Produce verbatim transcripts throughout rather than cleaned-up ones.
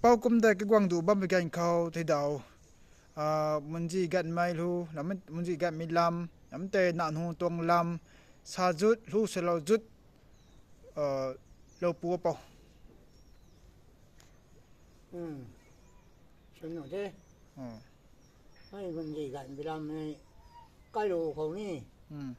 Pou kum ta kaguang du bam pui gan khou thei daw. Ah, munzi ganmei lu, lam, munzi ganmei lam, lam tei nanu tuang lam, sa zut, lu salou zut, ah, lou pu pou. Hmm. Swn nu the. Hmm. Hei munzi ganmei lam hei, kai lu khou ni. Hmm.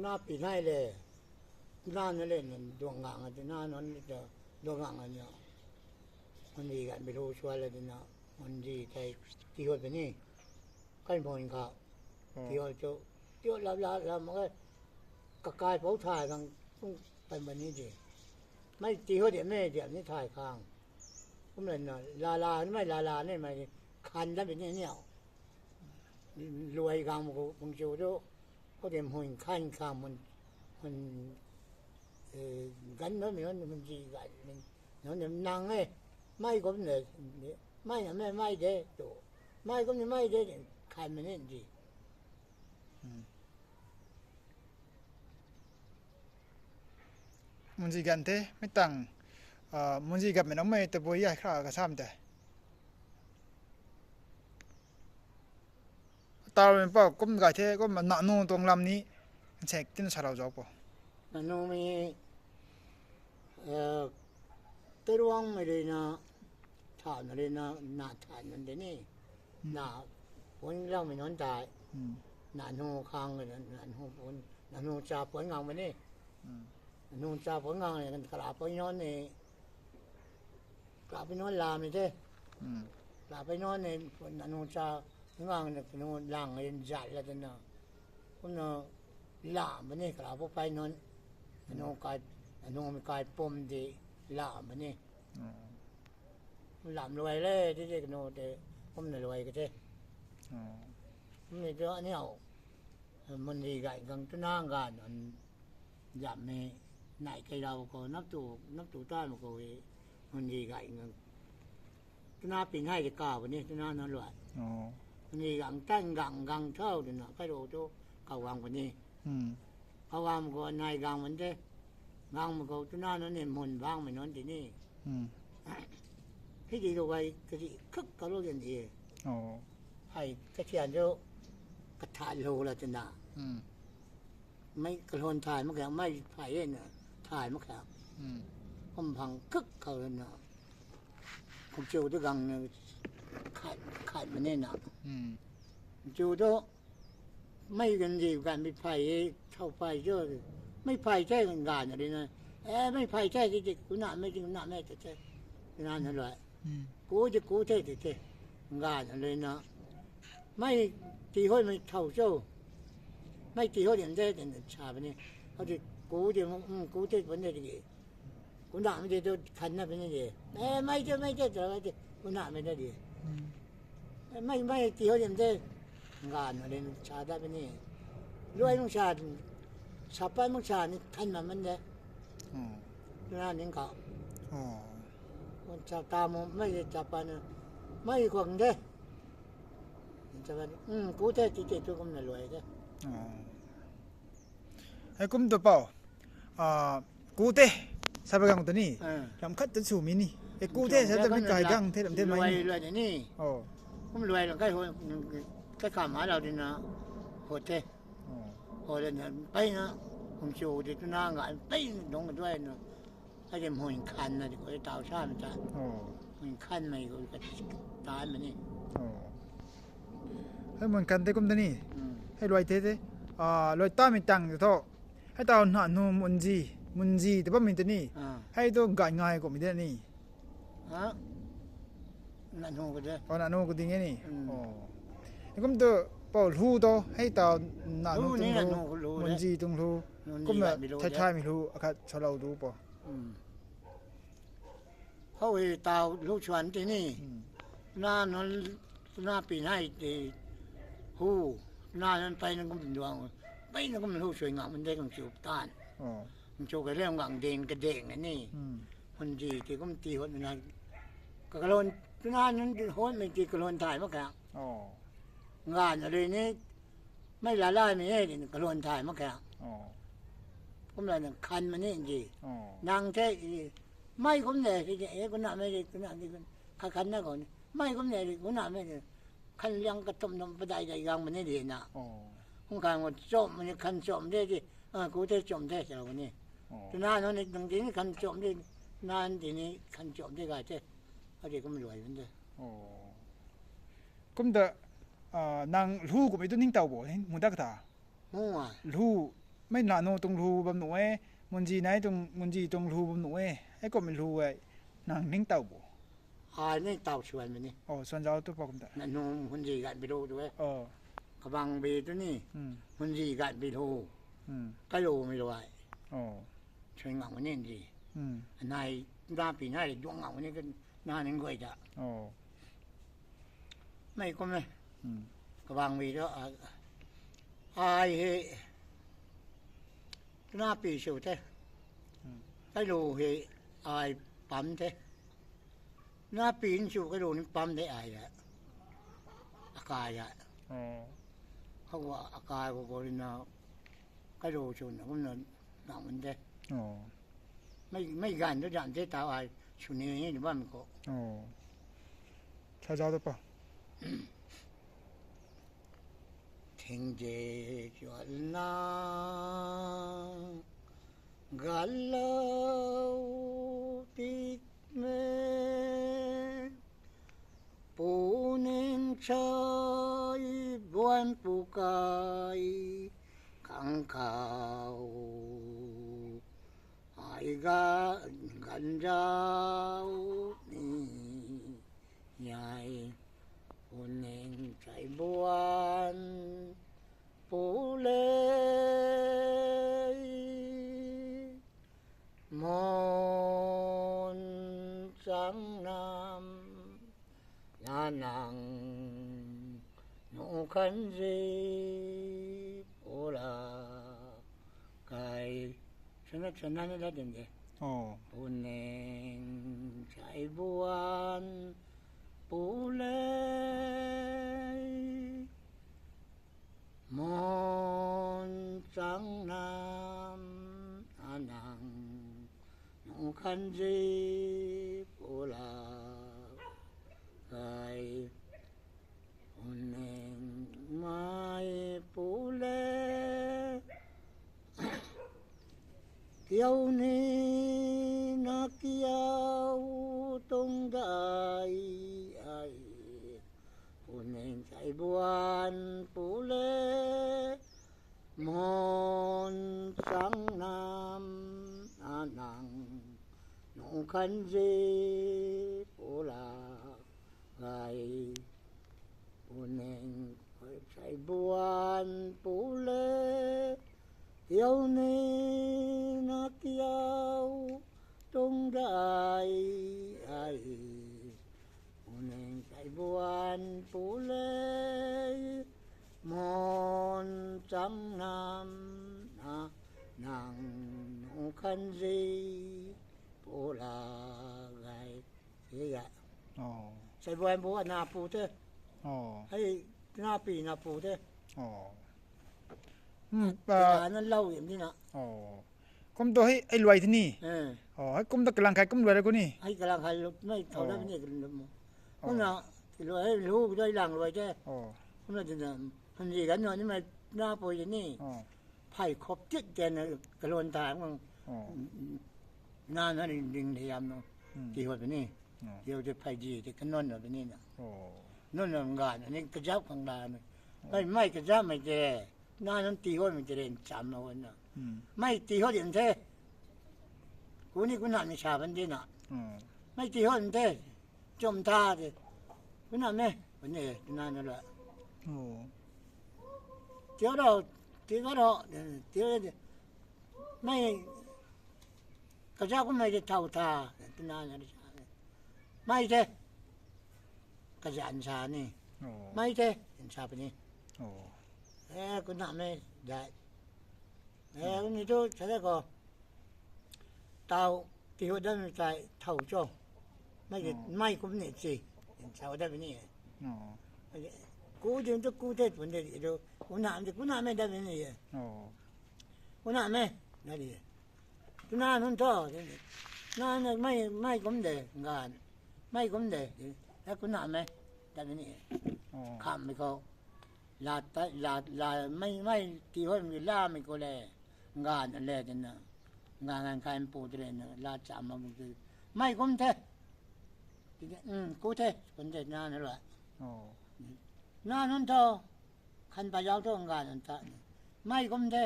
Na pi nai le, na na le, na duang gang a, na na ni ta, duang gang a ni. Munzi ganmei lu sua le, na, munzi tei, ti hot pe ni. Kai mon ka, Oh. ti hot cho, ti hot la, la, la, ma ka, kakai pou thay gang, tung, pai ma ni di. Mei ti hot di, mei di, ni thay khang. Kum le na, la, la, ni mei la, la, ni mei, khan da bi ni, ni au. Luai gang mak khou, kum chu tu, khou de mhun khan khang mun, mun, eh, gan na mi hon, mun ji gan, mun, na ni nang e, mai kum ne, mai na me, mai de, tu, mai kum ni mai de, khan me ni di. Hmm. Munzi gan the, mei tang, ah, munzi gan mei nang mei tabui ai khra ka sam te. Tau mei pou kum gay the, kum nanu tuang lam ni, nsek tin salou zau pou. Nanu mei, eh, teruang mei rui na, tha na rui na, na tha na de ni. Hmm. Na, pun lau mei nunc tei. Hmm. Nanu khang, nanu pun, nanu cha pun ngang mei ni. Hmm. Nanu cha pun ngang ni, kala pun nunc ni. Kala pun nunc la mei the. Hmm. Kala pun nunc ni, nanu cha ngang ni, nanu lang ni, zat la de na. Kumna la mei ni, kala pun pei nunc. Nanu kai, nanu mei kai pum di la mei ni. Hmm. Lam luai le, ti ti kanu te, kum na luai ka te. Oh. Kum ni tu aniu, mun ri gay gang tu na gan, an zam me, nai kai rau ko, nap tu, nap tu ta ma ko e, mun ri gay gang. Tu na pin hai de ka ba ni, tu na na luai. Oh. Mun ri gang tan gang gang thau de na, kai ro tu, kau gang ba ni. Hmm. Kau gang ma ko nai gang man te. Gang ma ko tu na na ni mun bang me non ti ni. Hmm. Hei di lo gay ka di khuk ka lo yan di. Oh. Hei ka thian zo ka tha lo la tu na. Hmm. Mei ka lon thai ma ka, mei phai e na thai ma ka. Hmm. Kum phang khuk ka lo na. Kum chiu tu gang na khai, khai ma ni na. Hmm. Chiu tu Mei kan di kan mi phai e, thau phai cho. Mei phai the kan gan na ri na. Eh, mei phai the ti ti, kuna mei ti, kuna mei te te. Kuna na luai. Hmm. Ku ti ku the ti te. Gan na ri na. Mei ti hoi mei thau cho. Mei ti hoi diam the ti na cha ba ni. Hou ti ku ti, mm, ku the ba ni ti. Kuna mei te tu khan na pini di. Eh, mei te, mei te, tra te. Kuna mei na di. Hmm. Eh, mei, mei ti hou diam te. Nga na len cha da pini. Luai nung cha, sa pai mak cha ni khan ma man de. Hmm. Na ning ka. Oh. Kun cha ta mo, mei te cha pa na. Mei kuang de. Cha pa ni. Hmm, ku te, ti te tu kum na luai de. Oh. Hei kum tu pou. Ah, ku te, sa pa gang tu ni. Ah. Lam khat tu sw mi ni. E ku te, sa ta mi kai gang the, lam the mai ni. Luai, luai ni. Oh. Kum luai lang kai ho, kai kam ha lau di na. Ho te. Oh. Ho le na, pai na. Kum sw di tu na nga, pai na dong duai na. Hei de mhun khan na di ko, tau sa mi ta. Oh. Mhun khan mei ko, ka ta ma ni. Oh. Hei mun khan te kum ta ni. Hmm. Hei luai the te. Ah, luai ta mi tang te tho. Hei tau na nu munzi, munzi te bam mi ta ni. Ah. Hei tu gay ngai ko mi de ni. Ha? Na nu ko de. Oh, na nu ko ding e ni. Hmm. Oh. Hei kum tu pou lu to, hei tau na nu tung lu, munzi tung lu. Kum na thai thai mi lu, akhat sa lau du pou. Hmm. Hou hei tau lu chuan ti ni. Hmm. Na nunc, na pi nai ti hu. Na nunc pai na kum duang. Pai na kum lu sui ngam de kang chiu tan. Oh. Kang chiu ka lem gang ding ka ding ni. Hmm. Hun ji ti kum ti hot na. Ka kalon, na nunc hot mei ti kalon thai mak ka. Oh. Nga na ri ni. Mei la lai mei e, kalon thai mak ka. Oh. Kum la nang khan ma ni di. Oh. Nang the, i, Mei kum de, si de, e, kuna mei de, kuna di kun, kha khan na ko ni. Mei kum de, kuna mei de, khan liang katum num padai dai gang mani de na. Hung kang wo chom ni khan chom de di, a, ku te chom de sa ni. Tuna no ni nang di ni khan chom de, nan di ni khan chom de ga te. A di kum luai bun de. Kum da, a, nang lu kum i tu ning tau bo, ni mu dak ta. Mu a. Lu, mei na nu tuang lu bam nu e, munzi nai tuang, munzi tuang lu bam nu e. Hei kum lu e, nang ning tau bo. Ai ni tau suan mei ni. O, suan zau tu pa kum ta. Na nu munzi gat bi lu tu e. O. Kabang bi tu ni. Munzi gat bi lu. Kai lu mei lu ai. O. Suan ngam ni nzi. Nai, na pi nai duang ngam ni kan na ning goi ta. O. Mei kum e. Kabang bi tu, a, ai he. Na pi su te. Kai lu he ai pam te. Na pi su kai lu ni pam de ai a. Akai a. Hou a, akai ko ko ri na kai lu su na kum na, na mun de. Mei, mei gan tu dan te tau ai, sw ni ni bam ko. Sa zau tu pa. Thingze chuan na, galou tik me, puning chai buan pu kai, khang khou, ai ga, gan zau ni, ai, puning chai buan, pu le, mun chang nam, na nang, nu khan zi, pu la, kai, chana chana na da din de. Puning chai buan, pu le, mun chang nam, a nang, nu khan zi, pu la, kai, puning mai pu le, kiau ni na kiau tung dai ai, puning chai buan pu le, mun chang nam, a nang, nu khan zi, pu la, kai, puning chai buan pu le, kiau ni na kiau tung dai ai, puning chai buan pu le, mun chang nam, a nang, nu khan zi, pu la, kai, e ya. Chai buan pu na pu te. Hei, na pi na pu te. Ana lou yam ni na. Kum tu hei, hei luai the ni. Hei kum tu kalang khai kum luai ra ku ni. Hei kalang khai lu, mei thau na ni kalang lu mo. Kumna, ti lu hei lu dai lang luai te. Kumna ti na, han zi gan no ni mei na pui ni. Phey khop tit te na kalon ta mang. Na na ring ring de yam no. Ti hot ni. Ti hot te phey di te kanon na ni na. Non na ga na ni kazap khang da na. Hei mei kazapmei te. Na nunc ti hotmei te ren cham na hon na. Mei ti hot in the. Ku ni ku na ni sa ban de na. Mei ti hot in the. Chum tha de. Ku na me. Ku ni, ku na na la. Tiau ro, ti ga ro, tiau de. Mei, kazak kummei de thau tha, twna na de sa. Mei the, kazak nsa ni. Mei the, nsa puni. E, ku na mei, dai. E, ni tu, sa de ko. Tau, ti hu dan tai, thau cho. Mei de, mei kum ni si. Nsa da puni. Ku din tu ku the pun de tu. Ku na de, ku na mei da puni. Ku na mei, na de. Twna nunc thu, Na na mei mei kum de, ngan. Mei kum de. E kuna me. Ta ni. Kham me khou. La ta la la mei mei ti hoi mi la mi ko le. Ngan le de na. Ngan ngan kai pu de na la cha ma bu de. Mei kum the. Ti de, um, ku the. Kun de na na la. Na nun tho. Khan pa yau tho ngan nun ta. Mei kum the.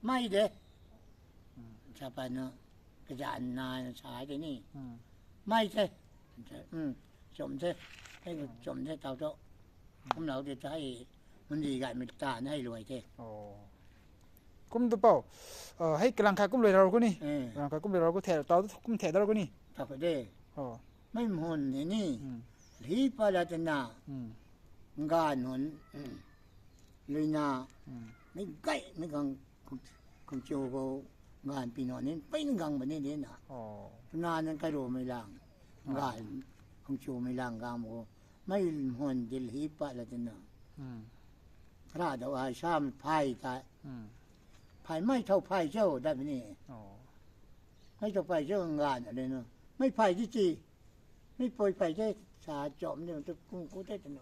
Mei de. Sa pa na. Kaza na sa de ni. Mei the. Um, chom the. Hei chom the tau tho. Kum lau de ta hei. Mun di gai mi ta na hei luai the. Kum tu pou. Hei kalang khat kum luai rau ku ni. Kalang khat kum luai rau ku the tau kum the dar ku ni. Ta pa de. Mei mhun ni ni. Li pa la tana. Ngan hun. Lui na. Mei gai mei gang kung chiu khou ngan pi no ni pei ni gang ba ni de na. Tuna nang kai ru mei lang. Ngan kung chiu mei lang gang bo. Mei mhun di li pa la tana. Ra dau ai sam phai ta. Phai mei thau phai chau da ni. Mei thau phai chau ngan le na. Mei phai di chi. Mei pui phai the, sa chom ni tu kung ku the tana.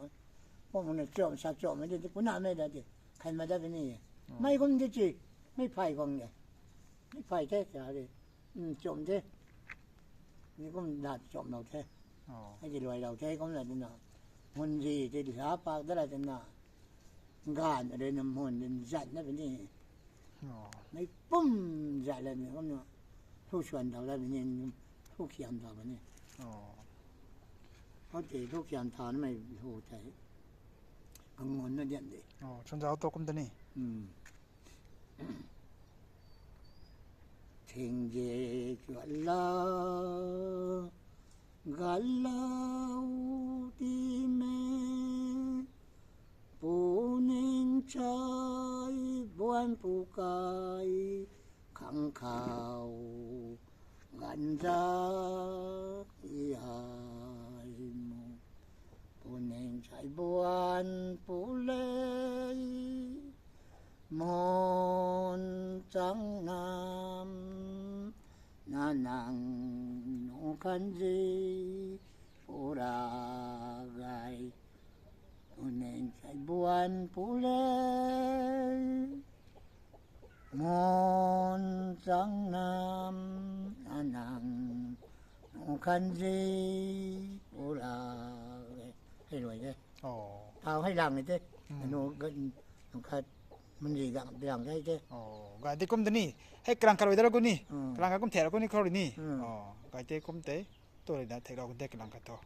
Pom na chom, sa chom de, kuna me da de. Khan ma da ni. Mei kum de chi. Mei phai kong de. Mei phai the, sa de. Um, chom the. Ni kum da chom lau the. Hei di luai lau the, kum la de na. Mun di de la pak da la de na. Ngan de na mun de zat na ni. Mei pum zat la ni, kum na. Thu suan thau la ni, thu khiam thau ni. Hou ti thu khiam thau na mei thu tei. Kangun na dian de. Chun zau to kum ta ni. Thing je kala, galau ti me, puning chai buan pu kai, khang khau, ganza, i ai mu. Puning chai buan pu lei, mon chang nam, na nang nu khan zi, pu ra gai. Puning chai buan pu lei, mon chang nam, na nang nu khan zi, pu ra gai. Hei luai de. Tau hei lang ni te. Nu khat mun zi gang biang de te. Gai de kum ta ni. Hei kalang khat luai da ra ku ni. Kalang khat kum the ra ku ni khou ri ni. Gai te kum te. Tu ri na thek rau de kalang khat tho.